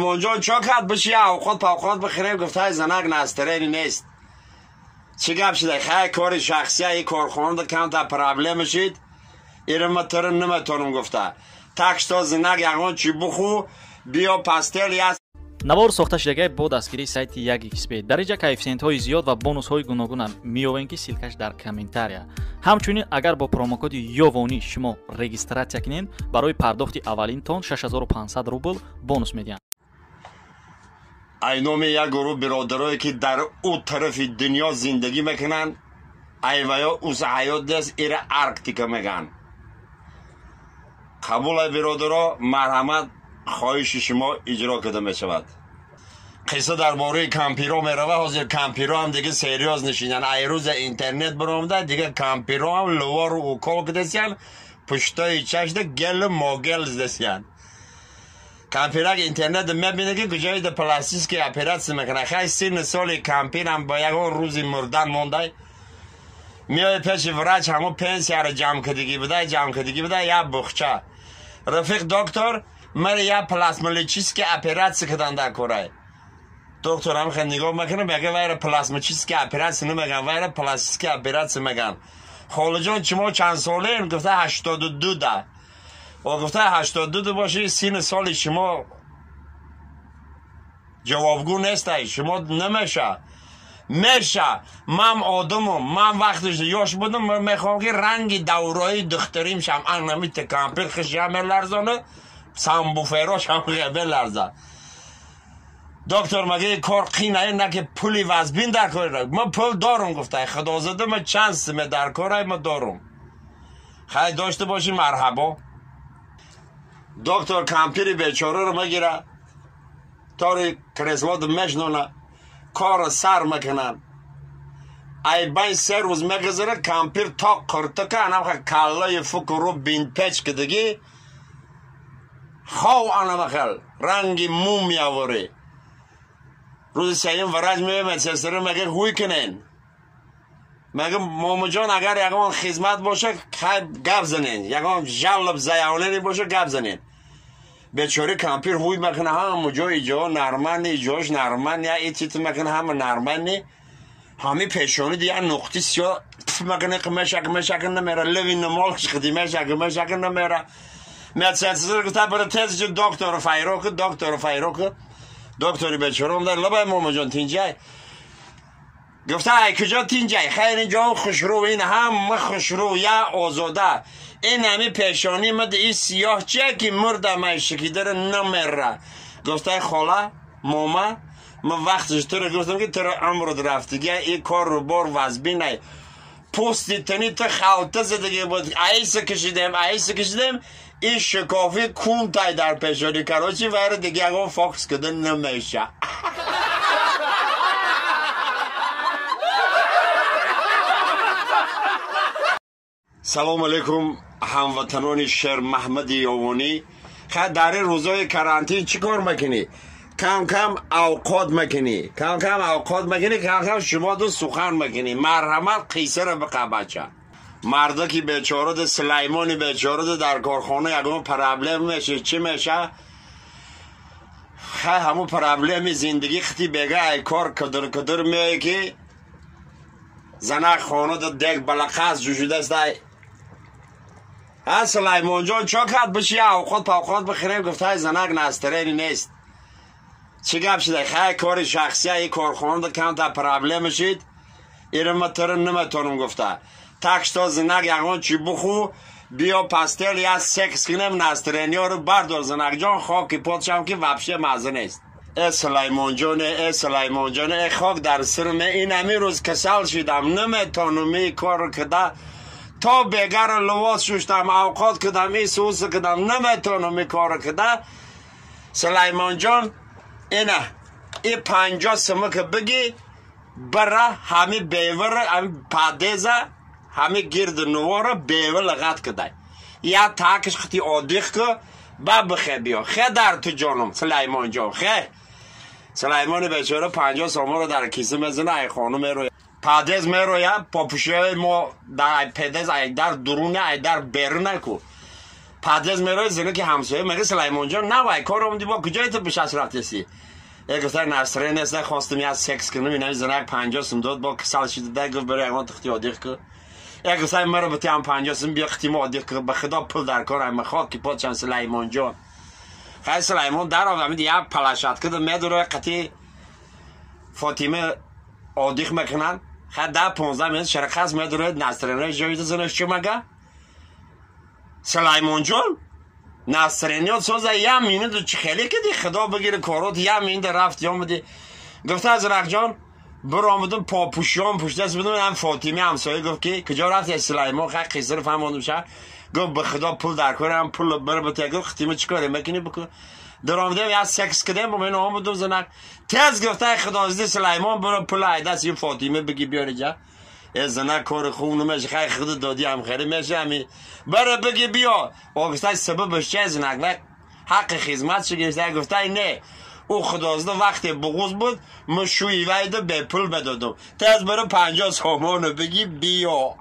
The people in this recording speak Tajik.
Сулаймонҷон чо кард биши авқот павқот бихӯрем, гуфтай занак настроение нест. Чӣ гап шуда? Хай кори шахсия и корхонада камта проблема шид. Ира тара наметонам гуфта. Так что занак ягон чӣ бухӯ, биё пастел я. Навор сохта шудагай бо дастгирии сайти 1xb. Дар инҷа коэффисиентҳои зиёд ва бонусҳои гуногуна меёвем, ки ссылка ш дар комментария. Ҳамчунин агар бо промокоди Ёвонӣ шумо регистрация кунед, барои пардохти аввалинтон 6500 рубл бонус медиҳанд. Ай номи як гурӯҳ биродарое ки дар ӯ тарафи дунё зиндагӣ мекунанд, айваё уз ҳаёт нест, ира Арктика мегӯянд. Қабул ай биродаро, марҳамат, хоҳиши шумо иҷро карда мешавад. Қисса дар бораи кампиро мерава. Ҳозир кампиро ҳам дига серьёз нишинанд. Ай рӯза интернет баромада, дига кампиро ҳам лувору укол кидасиян, пуштои чашда гелу могел здасиян. Кампирак интернет мебине ки куҷоида пластический операция мекунад. Хай синни соли кампирам ба ягон рӯзи мурдан мондай. Меояд пеши врач, ҳамон пенсияро ҷамъ кардагӣ будай, ҷамъ кардагӣ будай, як буғча. Рафиқ доктор, мара як пластмалический операция кардан дар корай. Доктор ҳам хел нигоҳ мекунад, мега вайра пластматический операция намеган, вайра пластический операция меган. Холаҷон, шумо чанд солаем? Гуфта 82 да. О гуфта 82 боши, синни соли шумо ҷавобгӯ нестай, шумо намеша. Меша, ман одамам, ман вақтиш ёш будам, ман мехоҳам ки ранги даврои духтарим шам, анамита кампир хишя меларзона, самбуферош ҳам меларза. Доктор мега кор қинае, на ки пули вазбин дар кор. Ман пул дорум гуфта, худозада ман чанд симе дар корай ман дорум. Хай дошта боши, марҳабо. Доктор кампири бечораро мегира, тори кресло мешнона, кор сар мекунанд. Ай байн се рӯз мегузара, кампир то қуртака анамха каллаи фукуру бинпеч кидагӣ хов анамахел ранги мумия ворӣ. Рӯзи сеюм врач меояд, медсестра мега ҳуй кунен. Мега момаҷон, агар ягон хизмат боша, хай гап занен, ягон жалоб заявление боша, гап занен. Бечори кампир ҳуй мекуна, ҳама ҷо иҷо нормальный, иҷош нормальный, я итит мекуна, ҳама нормальный. Ҳами пешони дия нуқти сиёҳ пф мекуна, мешак мешак намера, леви намолш қиди мешак мешак намера. Медсестра гуфта бара тез ҷо доктору файро ку, доктору файро ку. Доктори бечора омда, лабай момаҷон тинҷай. Гуфта ай куҷо тинҷай? Хайр ин ҷо хушрӯ, ин ҳама хушрӯ, я озода. Ин ҳами пешонӣ мад и сиёҳ чия ки мурда май шикидара намера. Гуфта хола, мома, ман вақтиш туро гуфтам ки туро умрут рафтига, и кору бор вазбинай. Пӯсти тани ту халта задагӣ буд, айса кашидем, айса кашидем, ин шикофи кунтай дар пешонӣ. Короче, вайро дига ягон фокус карда намеша. Салом алейкум ҳамватанони Шер Маҳмади Ёвонӣ. Хай дар ин рӯзҳои карантин чӣ кор мекунӣ? Кам кам авқот мекунӣ, кам кам авқот мекунӣ, кам кам шумо ду сухан мекунӣ. Марҳамат, қиссаро биқа бача. Мардаки бечора да Сулаймони бечора да дар корхона ягон проблем меша, чӣ меша? Хай ҳамун проблеми зиндагӣ хити бега ай кор кудр кудр меояд ки занак хона да дег балақас ҷӯшидааст. Ай ҳа Сулаймонҷон чо кард биши авқот павқот бихӯрем, гуфтай занак настроение нест. Чӣ гап шуда? Хай кори шахсия и корхонада камта проблема шид, ира ман туро наметонам гуфта. Так что занак ягон чӣ бухӯ, биё пастел я секс кунем, настроение ро бардор занакҷон, хоки подшам ки вообще мазза нест. Э Сулаймонҷоне, э Сулаймонҷоне, э хок дар сирме, ин ҳамин рӯз касал шидам, наметонам ин корро кида. То бегаро либос шуштам, авқот кидам, ин сус кидам, наметонам ин корро кида. Сулаймонҷон, ина и 50 сима ки бигӣ, бара ҳами бевара, ҳами падеза, ҳами гирди нувора бева лағат кидай. Я такиш хити одиқ ку, ба бихе биё. Хе дар ту ҷоном, Сулаймонҷон, хе. Сулаймони бечора 50 сомонро дар киса мезана, ай хона мерояд. Падез мерояд, попушиҳои мо дар педез ай дар дуруне, ай дар беруне ку. Подъезд мерои, зина ки ҳамсоя мега: «Сулаймон ҷон, навай кор омадӣ, бо куҷои ту бишаст рафтеси?» Э, гуфта, настроение нест, хостум я секс кунам, инами зинак 50 сум дод, бо касал шида, гуфт: «Бро, ягон тихти одиқ ку». Э, гуфта, маро бити ҳам 50 сум, биё хитимо одиқ ку, ба худо пул дар кор, ама хок ки подшам, Сулаймон ҷон. Хай, Сулаймон даровад, як площадка медуро, қати Фотима одиқ мекунанд. Хай, 10-15 минут шарақас медуроед, настроение ҷоида занаш чӣ мага? Сулаймонҷон, настроение соза, як минуту чӣ хеле киди, худо бигири корот, як минута рафт омади. Гуфта, азрақҷон, биромадум, попӯшиён пуштаст будум, ам Фотима ҳамсоя гуфт ки куҷо рафти, Сулаймон? Хай, қиссаро фаҳмондум ша. Гуфт: «Ба худо пул дар корам, пул бир бите». Гуфт: «Хитима чӣ коре мекунӣ, бикун». Даромадем, як секс кардем, бо мен омадум, занак тез гуфта: «Худозди, Сулаймон, биро пул айдаст ин Фотима биги биёри ҷа». Э, занак кори хуб намеша, хай, худ додӣ ҳам хеле меша, ами бара биги биё. Гуфта, сабабаш че, занак ва ҳаққи хизмат ши гирифта. Гуфта, не, ӯ худозда вақте буғуз буд, ма шӯи вайда бепул медодум. Тез биро 50 сомону биги биё.